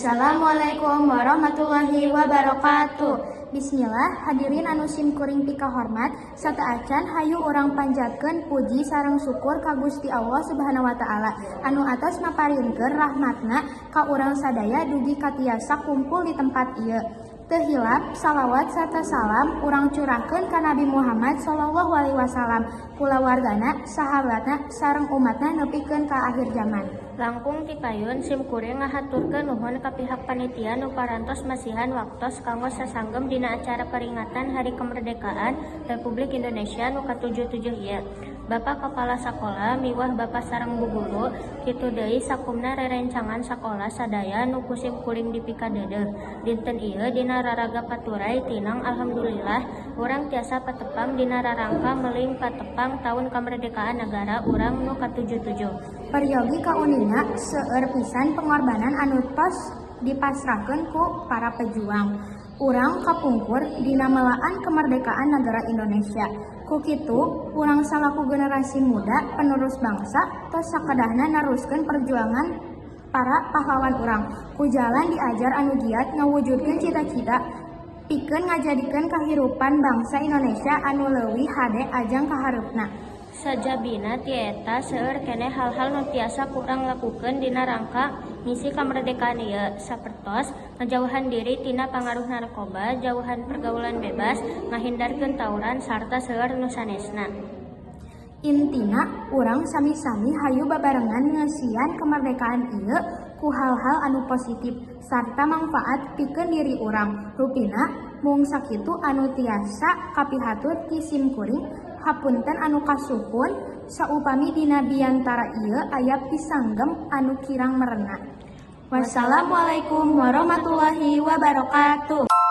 Assalamualaikum warahmatullahi wabarakatuh. Bismillah, hadirin anu sim kuring pikahormat, sateuacan hayu urang panjatkeun puji sareng syukur ka Gusti Allah Subhanahu wa taala anu atos maparinkeun rahmatna ka urang sadaya dugi ka tiasa kumpul di tempat ieu. Teu hilap salawat sarta salam urang curahkeun ka Nabi Muhammad sallallahu alaihi wasallam, kulawargana, sahabatna, sareng umatna nepikeun ka akhir zaman. Langkung ti payun, sim kuring ngahaturkeun nuhun ka pihak panitia nu parantos masihan waktos kanggo sasanggem dina acara peringatan Hari Kemerdekaan Republik Indonesia nu ka-77 ieu. Bapak Kepala Sakola miwah Bapak sareng Bu Guru, kitu deui sakumna rerencangan sakola sadaya nu ku sim kuring dipikadeudeuh. Dinten ieu dina raraga paturay tinang, alhamdulillah urang tiasa patepang dina rarangka meling patepang taun kamerdekaan nagara urang nu ka-77. Peryogi kauninga seueur pisan pengorbanan anu tos dipasrahkeun ku para pejuang urang kapungkur dina melaan kemerdekaan negara Indonesia. Ku kitu, urang salaku generasi muda penerus bangsa tos sakedahna neruskeun perjuangan para pahlawan urang. Ku jalan diajar anu giat ngawujudkeun cita-cita pikeun ngajadikeun kahirupan bangsa Indonesia anu leuwih hade ajang kahareupna. Sajabina ti eta, seueur keneh hal-hal nu tiasa ku urang lakukeun dina rangka ngisi kamerdekaan ieu, sapertos ngajauhan diri tina pangaruh narkoba, jauhan pergaulan bebas, ngahindarkeun tawuran, sarta seueur nu sanesna. Intina, urang sami-sami hayu babarengan ngeusian kemerdekaan ieu ku hal-hal anu positif sarta mangfaat pikeun diri urang. Rupina mung sakitu anu tiasa kapihatur ti sim kuring. Hapunten anu kasuhun saupami dina biantara ieu aya pisanggem anu kirang merenah. Wassalamualaikum warahmatullahi wabarakatuh.